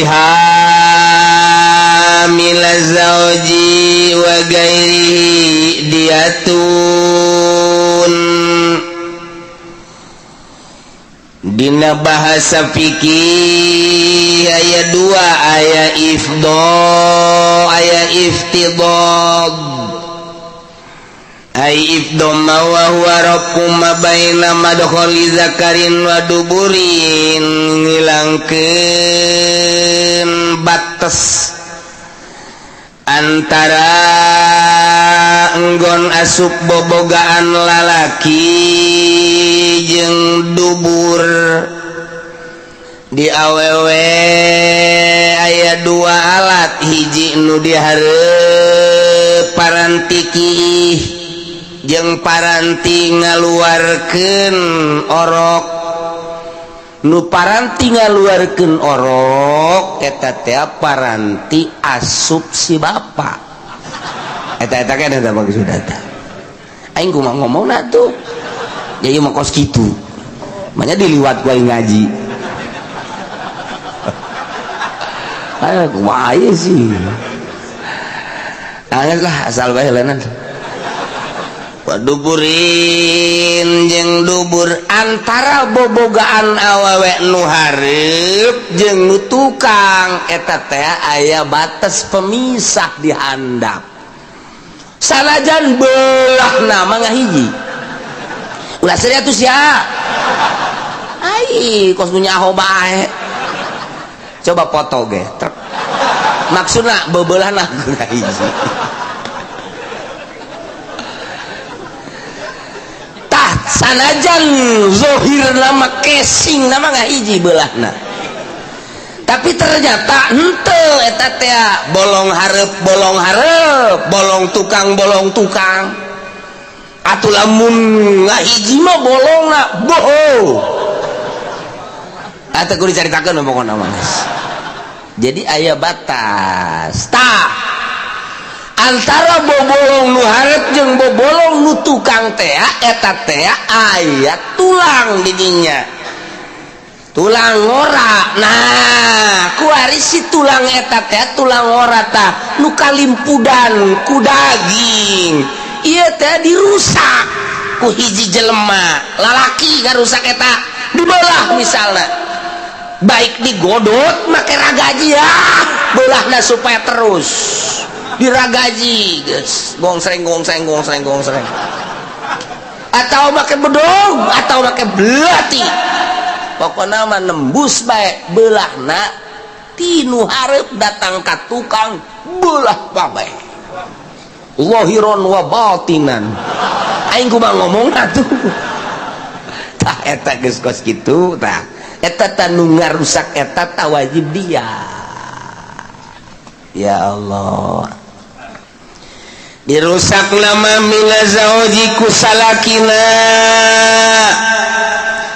Fiha mila zauji wa gairihi diyatun. Dina bahasa fikih aya dua, aya ifdo, aya iftidad. Ay ifdo ma wa huwa rabbu ma baina madkhali zakarin wa duburin, ngilangkeun batas antara enggon asup bobogaan lalaki jeung dubur. Di awewe aya dua alat, hiji nu dihareup parantiki jeung paranti ngaluarkeun orok. Nu paranti ngaluarkeun orok eta teh paranti asup si bapa. Eta eta kan eta maksud eta. Aing kumaha ngomongna tuh ya, ieu mah kos kitu. Manya diliwat ku aing ngaji. Ayo kumaha ieu sih. Angges lah, asal bae leuneuh. Duburin jeung dubur, antara bobogaan awewe nu hareup jeung nu tukang eta teh aya batas pemisah di handap, sanajan belah nama ngahiji. Ulah serius ya, ai kos nu nyaho bae, coba foto ge truk. Maksudna bebelahna ngahiji. Tah, sanajan zohir nama casing nama ngahiji belahna, tapi ternyata henteu. Eta teh bolong hareup, bolong hareup, bolong tukang, bolong tukang. Atuh lamun ngahiji mah bolongna boho. Atuh kudu dicaritakeun pokona mah. Jadi aya batas tah antara bobolong nu hareup jeung bobolong nu tukang teh. Eta teh aya tulang di dinya, tulang ngora. Nah, kuari si tulang eta teh, tulang ngora tah nu kalimpudan ku daging ieu teh dirusak ku hiji jelema lalaki. Ngarusak eta dibelah misalna, baik digodot make ragaji ya, belahna supaya terus diragaji geus gongsreng gongsreng gongsreng gongsreng, atau make bedog atau make belati, pokoknya mah nembus bae belahna tinu hareup datang ka tukang, belah bae zahiron wa batinan. Aing kumaha ngomongna tuh. Tah, eta geus kos kitu. Tah, eta tah nu ngarusak eta tah wajib dia. Ya Allah, dirusak nama mina zauji ku salakina.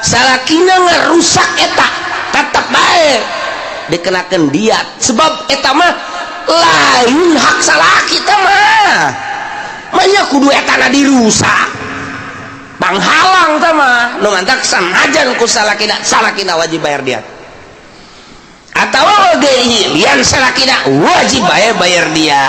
Salakina ngarusak eta tetep bae dikenakan diat, sebab eta mah lain hak salaki teh mah. Manya kudu etana dirusak, panghalang teh mah. Nu mantak sanajan ku salakina, salakina wajib bayar diat atau oge lian salakina wajib bayar bayar dia.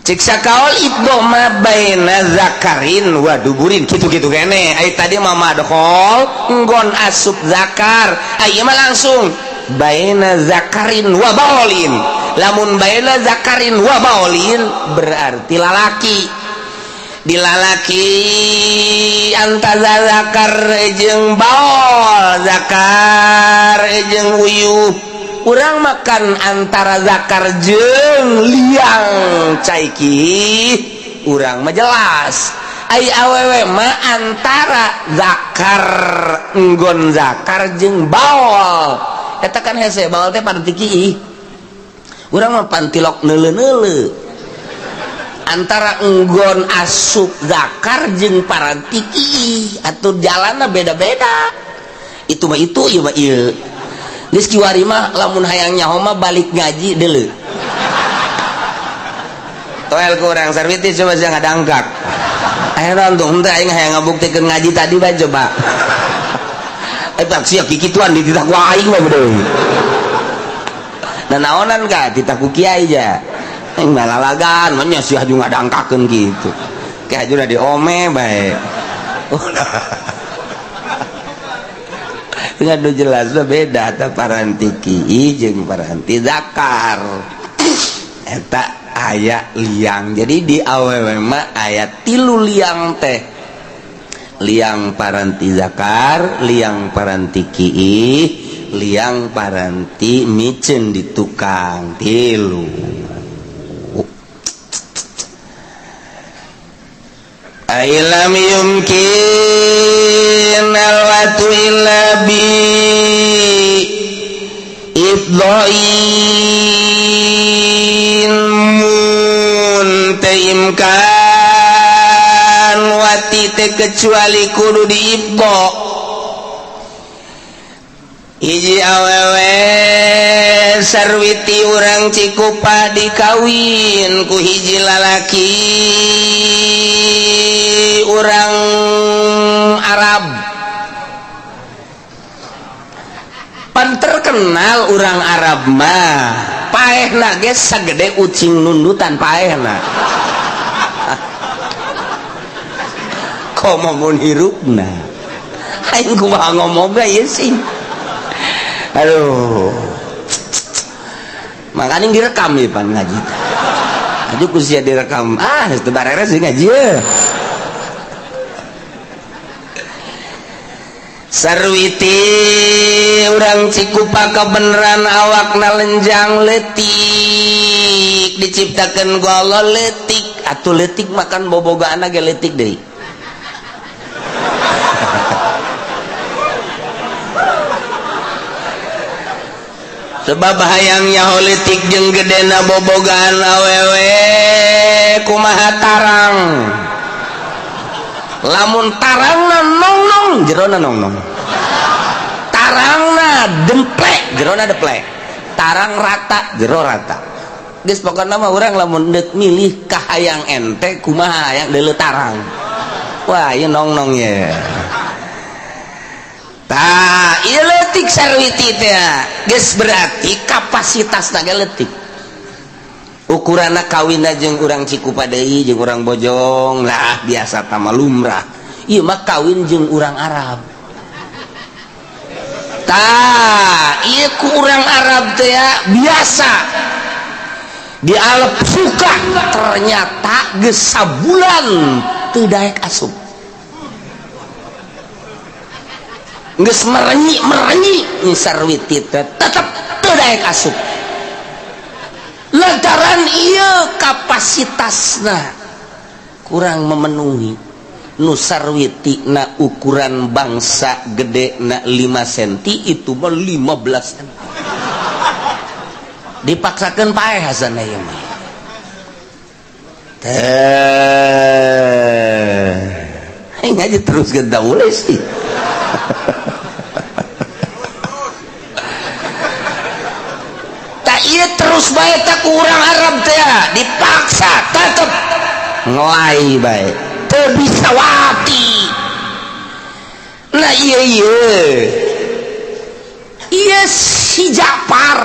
Cik sakaol itu ma baina zakarin wa duburin, gitu-gitu kene. Ai tadi mah madkhol nggon asup zakar, ai mah langsung baina zakarin wa baolin. Lamun baina zakarin wa baolin berarti lalaki, dilalaki antara zakar jeung baol, zakar jeung uyuh. Urang makan antara zakar jeung liang caiki, urang mah jelas. Ai awewe mah antara zakar, enggon zakar jeung baol. Eta kan hese, baol teh partiki, urang mah pantilok neule-neule antara enggon asup zakar jeung parantiki. Atuh jalanna beda-beda. Itu mah itu, ieu mah ieu. Geus kiwari mah lamun hayang nyaho mah balik ngaji deuleu. Toel ku urang servitis, coba sia ngadangkak. Ayo nonton henteu, aing hayang ngabuktikeun ngaji tadi bae coba. Eta sia kikituan dititah ku aing mah deui. Nah, naonan ka titah ku kiai ja. Aing malalagan mah nya sia haju ngadangkakeun kitu. Ke haju da diome bae. Ngadu jelas beda ta paranti kiih jeung paranti zakar. Eta aya liang. Jadi di awewe mah aya 3 liang teh. Liang paranti zakar, liang paranti kiih, liang paranti miceun di tukang 3. Ailam yumkin alwatu illa bi idhain mun teimkan wati teh kecuali kudu diibdo. Hiji awewe sarwiti urang Cikupa dikawin ku hiji lalaki urang Arab. Pan terkenal urang Arab mah paehna ge sagede ucing nundutan paehna. Komo mun hirupna. Aing kumaha ngomongna ieu sih. Aduh. Makanya direkam ya pan ngaji. Aduh ku sia direkam. Ah, geus teu bareres ngaji ye. Sarwiti urang Cikupa kebeneran awakna lenjang leutik diciptakeun ku Allah leutik. Atuh leutik makan bobogaanna ge leutik deui. Sebab hayang nyaho leutik jeung gedena bobogaan awewe kumaha tarang. Lamun tarangna nongnong jerona nongnong. Tarangna demplek jerona deplek. Tarang rata jero rata. Geus pokona mah urang lamun deuk milih ka hayang ente kumaha hayang deuleu tarang. Wah, ieu nongnong ye. Tah, ieu leutik sarwiti teh. Geus berarti kapasitasna ge leutik. Ukuranna kawinna jeung urang Cikupa deui jeung urang Bojong lah biasa tama lumrah. Ieu mah kawin jeung urang Arab. Tah, ieu ku urang Arab teh biasa. Dialep suka ternyata geus sabulan teu daek asup. Geus merenyi-merenyi nyi sarwiti teh tetep teu daek asup. Lantaran ieu kapasitasna kurang memenuhi. Nu sarwiti na ukuran bangsa gede na 5 cm itu mah 15 cm. Dipaksakeun paeh hasana ieu mah. Teh ngaji terus genta boleh sih. Tak iya terus bae tak kurang Arab teh dipaksa tetep ngelai bae teu bisa wati. Nah iya iya iya si Japar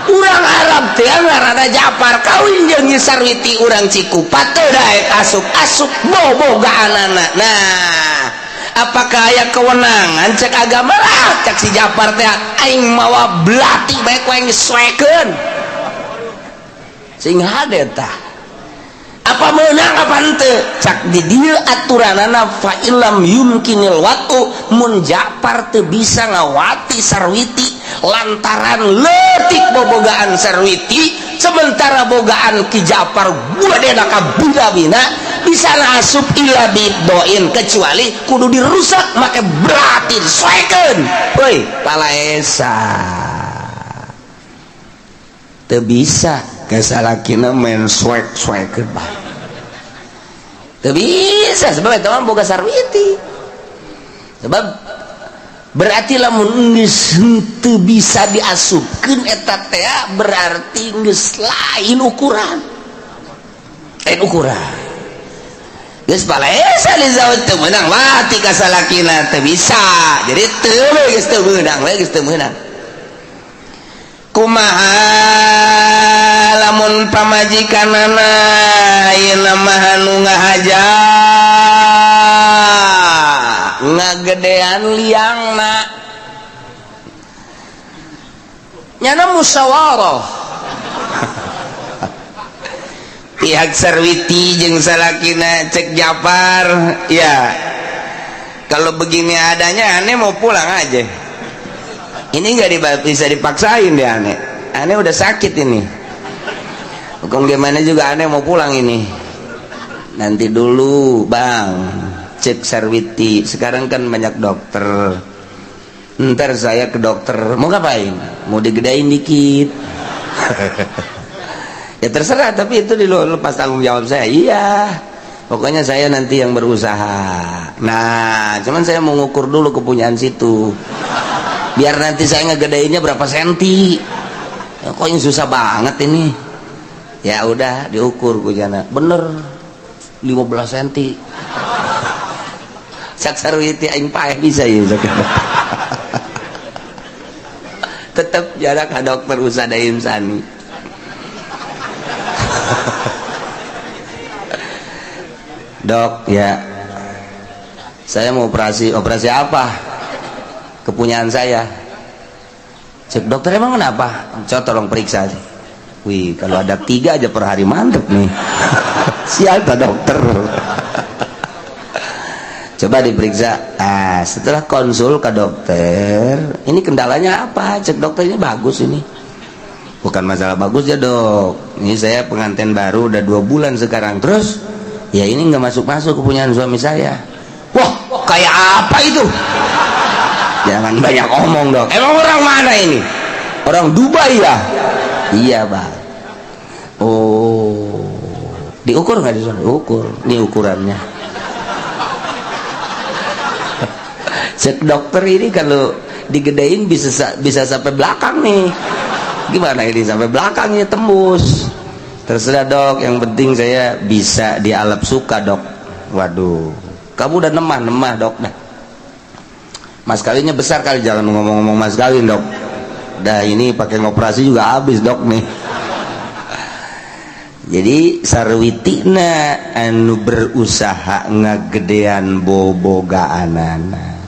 urang Arab teh ngaranna Japar kawin jeung Nyi Sarwiti urang Cikupa teu daek asup-asup bobogaanana. Nah, apakah aya kewenangan cek agama lah cek si Japar teh aing mawa belati bae ku aing soekeun sing hade tah. Apa meunang apa henteu cak di dieu aturanana fa illam yumkinil watu mun Japar teu bisa ngawati Sarwiti lantaran leutik bobogaan Sarwiti sementara bogaan Ki Japar gudena ka bina bisa asup illa bidoin kecuali kudu dirusak make berarti soekeun euy palaesa teu bisa kasalakina main soek-soekeun bae teu bisa sebab eta mah boga Sarwiti. Sebab berarti lamun geus henteu bisa diasupkeun eta teh berarti geus lain ukuran, lain ukuran. Geus falaisa li zauj teu meunang wati ka salakina teu bisa. Jadi teu we geus teu meunang we geus teu meunang. Kumaha lamun pamajikanana ayeuna mah anu ngahaja ngagedean liangna nyana musyawarah pihak Sarwiti jeung salakina cek Japar, ya kalau begini adanya aneh mau pulang aja, ini nggak bisa dipaksain deh, aneh aneh udah sakit ini, hukum gimana juga aneh mau pulang ini, nanti dulu bang, cek Sarwiti, sekarang kan banyak dokter, ntar saya ke dokter, mau ngapain, mau digedein dikit. Ya terserah, tapi itu di lepas tanggung jawab saya. Iya, pokoknya saya nanti yang berusaha. Nah, cuman saya mau ngukur dulu kepunyaan situ, biar nanti saya ngegedeinnya berapa senti. Ya, kok ini susah banget ini. Ya udah diukur kujana, bener 15 senti. Cak Sarwiti aing paeh bisa ya. Tetap jarak ka dokter Usada Insani. Dok, ya saya mau operasi. Operasi apa? Kepunyaan saya. Cek dokter, emang kenapa? Coba tolong periksa. Wih, kalau ada 3 aja per hari mantep nih. Siapa dokter? Coba diperiksa. Ah, setelah konsul ke dokter, ini kendalanya apa? Cek dokternya bagus ini. Bukan masalah bagus ya dok, ini saya pengantin baru udah 2 bulan sekarang. Terus ya ini nggak masuk-masuk kepunyaan suami saya. Wah, kayak apa itu? Jangan banyak omong dok. Emang orang mana ini? Orang Dubai ya? Iya bang. Oh, diukur nggak di sana? Ukur. Ini ukurannya. Cek dokter ini kalau digedein bisa sampai belakang nih. Gimana ini sampai belakangnya tembus? Terserah dok, yang penting saya bisa dialap suka dok. Waduh, kamu udah nemah-nemah dok dah. Mas kawinnya besar kali, jangan ngomong-ngomong mas kawin dok. Dah ini pakai ngoperasi juga habis dok nih. Jadi Sarwitina anu berusaha ngagedean bobogaanana.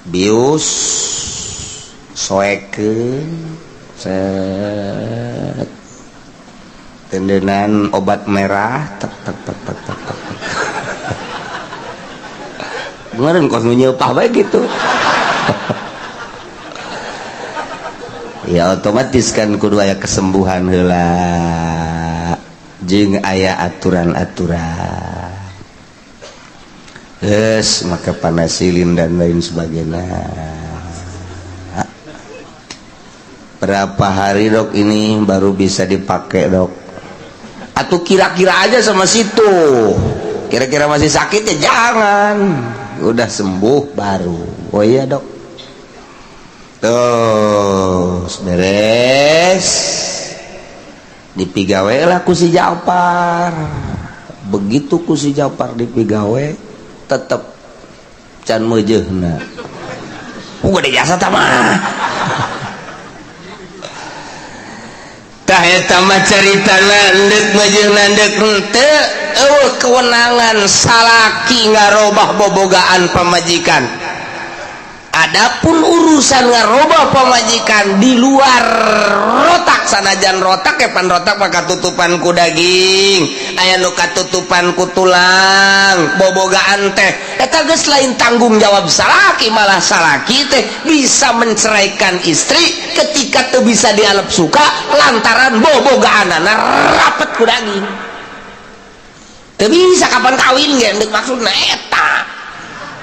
Bius soekeun set tendenan obat merah tek tek tek tek tek tek. Kemarin kos nyeupah bae gitu. Ya otomatis kan kudu aya kesembuhan heula jeung aya aturan-aturan. Geus maka panasilin dan lain sebagainya. Berapa hari dok ini baru bisa dipakai dok? Atau kira-kira aja sama situ, kira-kira masih sakit ya jangan, udah sembuh baru. Oh iya dok. Tuh beres dipigawe lah ku si Japar. Begitu ku si Japar dipigawe tetep can meujeuhna. Gede jasa tama. Tah eta mah caritana endek meujeuhna endek henteu eueuh kewenangan salaki ngarobah bobogaan pamajikan. Adapun urusan ngarobah pamajikan di luar rotak, sanajan rotak ya pan rotak mah katutupan ku daging, aya nu katutupan ku tulang, bobogaan teh eta geus lain tanggung jawab salaki, malah salaki teh bisa menceraikan istri ketika teu bisa dialep suka lantaran bobogaanana rapet ku daging. Teu bisa kapan kawin ge endek maksudna eta.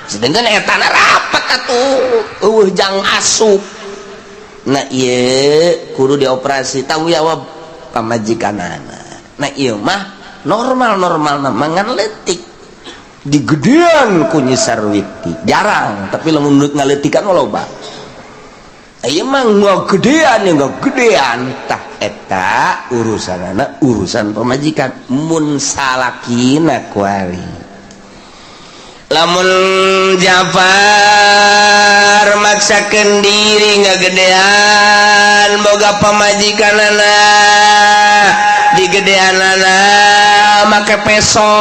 Sedangkan etana rapat atuh eueuh jang asup. Nah ieu kudu dioperasi tanggung jawab pamajikanana. Nah ieu mah normal-normalna mangan leutik. Digedean ku Nyi Sarwiti. Jarang, tapi lamun ngaletikan loba. Ieu mah ngagedean ya ngagedean. Tah, eta urusanana urusan pamajikan mun salakina kuari. Lamun Jafar maksakeun diri ngagedean boga pamajikanana, digedeanana make peso,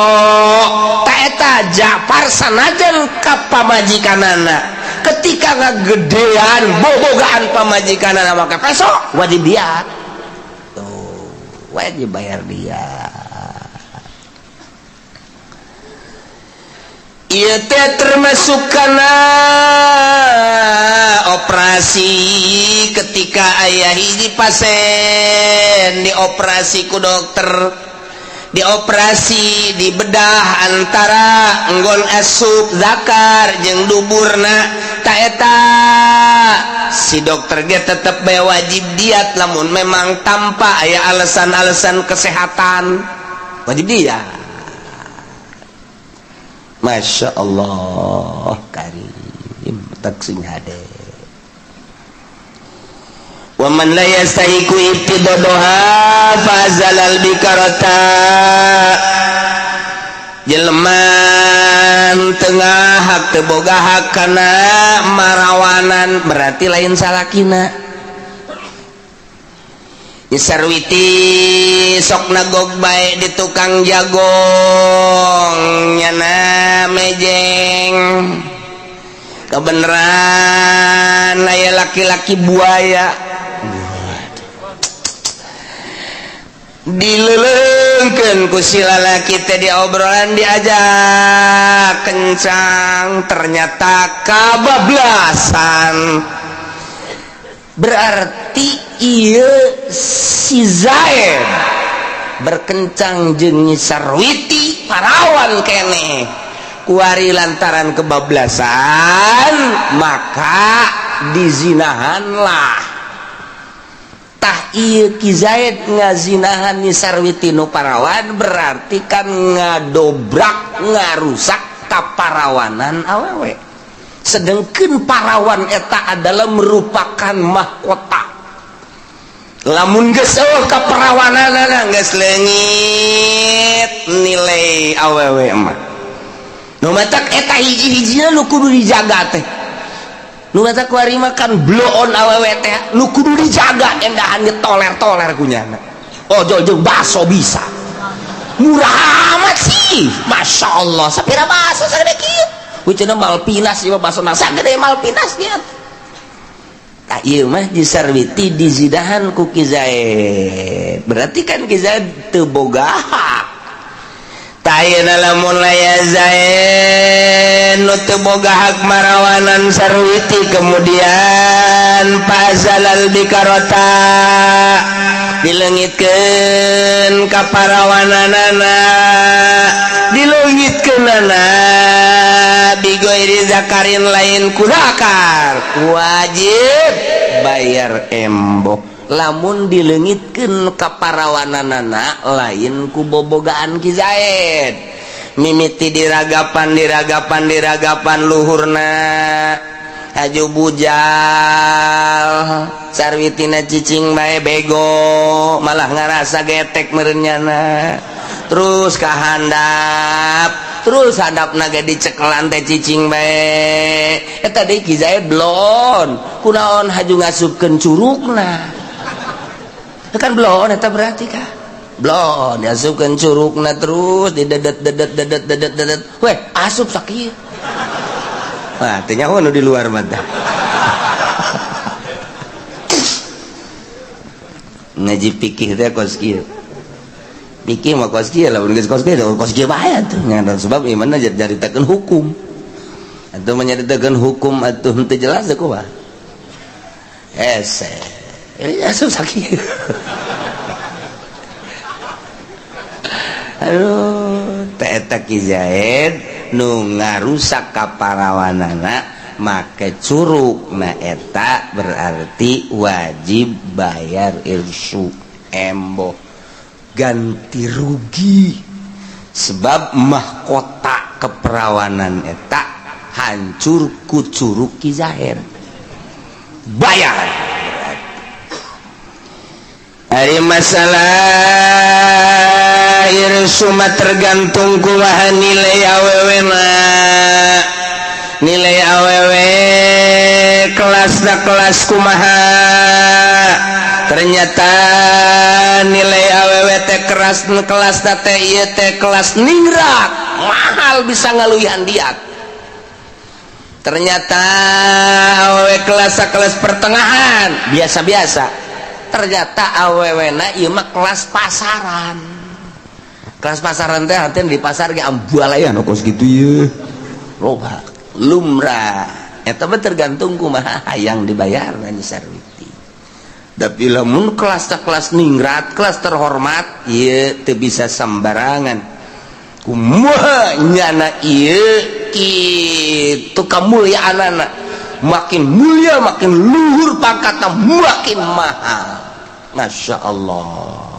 tah eta Jafar sanajan ka pamajikanana, ketika ngagedean bobogaan pamajikanana make peso, wajib dia tuh, wajib bayar dia. Ieu teh termasuk kana operasi. Ketika aya hiji pasien dioperasi ku dokter, dioperasi, dibedah antara nggon asup zakar jeung duburna, tah eta si dokter ge tetep bae wajib diat. Lamun memang tanpa aya alasan-alasan kesehatan, wajib dia. Masya Allah karim, tak sing hade. Wa man la yastahiqu ibtidaha fazalal bikarata. Jelema tengah hak, teu boga hak kana marawanan, berarti lain salakina. Sarwiti sok nagog bae di tukang jagong, nyana mejeng, kebenaran aya laki-laki buaya dilelengkeun ku si lalaki teh, di obrolan diajak kencang, ternyata kabablasan. Berarti ieu si Zaid berkencang jeung Nyi Sarwiti parawan keneh kuari. Lantaran kebablasan maka dizinahanlah. Tah, ieu Ki Zaid ngazinahan Nyi Sarwiti nu parawan, berarti kan ngadobrak, ngarusak kaparawanan awewe. Sedangkan parawan eta adalah merupakan mahkota. Lamun geus eueuh kaperawananana, geus leungit nilai awewe mah. Nu matak eta hiji-hijina nu kudu dijaga teh. Nu matak kuari mah kan bloon awewe teh nu kudu dijaga, endahan ge toler-toler kunyana. Oh, jeung baso bisa murah amat sih, Masya Allah. Sapira baso sagede kieu? Kucina Malpinas ieu baso sagede Malpinas dia. Tah, ieu mah Nyi Sarwiti dizinahan ku Ki Zaid, berarti kan Ki Zaid teu boga hak. Tah, ayeuna lamun aya Zaid nu teu boga hak marawanan Sarwiti, kemudian fazalal bikarota, dileungitkeun kaparawananana, dileungitkeunana bighairi zakarin, lain ku zakar, wajib bayar emboh. Lamun dileungitkeun kaparawananana lain ku bobogaan Ki Zaid, mimiti diragapan, diragapan, diragapan luhurna, haju bujal, Sarwitina cicing bae bego, malah ngarasa getek meureun, terus kahandap, terus handap naga dicekelan teh cicing bae. Eta deui Ki Zaid bloon kunaon haju ngasupkeun curugna? Kan bloon eta, berarti kah bloon diasupkeun curugna, terus didedet dedet dedet dedet dedet, weh asup sakieu. Wah, teu nyaho nu di luar mah tah. Ngaji fikih teh kos kieu. Pikir mah kos kieu, lamun geus kos kieu, kos kieu bae atuh. Ngan sebab ieu mah nyaritakeun hukum. Atuh menyaritakeun hukum atuh henteu jelas teh kumaha. Hese. Ini asup sakieu. Aduh, teh eta Ki Zaid nu ngarusak kaparawanana make curug na, eta berarti wajib bayar irsu, emboh, ganti rugi, sebab mahkota keperawanan eta hancur ku curug Ki Zaid. Bayar. Ari masalah suma tergantung kumaha nilai awewe na. Nilai awewe kelas da kelas kumaha. Ternyata nilai awewe teh keras kelas teh ieu teh kelas ningrat, mahal, bisa ngaluwihan diat. Ternyata awewe kelas kelas pertengahan, biasa-biasa. Ternyata awewe na ieu mah kelas pasaran. Kelas pasaran teh hati di pasar ge ambualayan kos gitu ye, loba, lumrah. Eta mah tergantung kumaha hayang dibayar Nyi Sarwiti. Tapi lamun kelas kelas ningrat, kelas terhormat, ieu teu bisa sembarangan. Kumaha nyana ieu kitu kamuliaanana, makin mulia, makin luhur pangkatna, makin mahal. Masya Allah.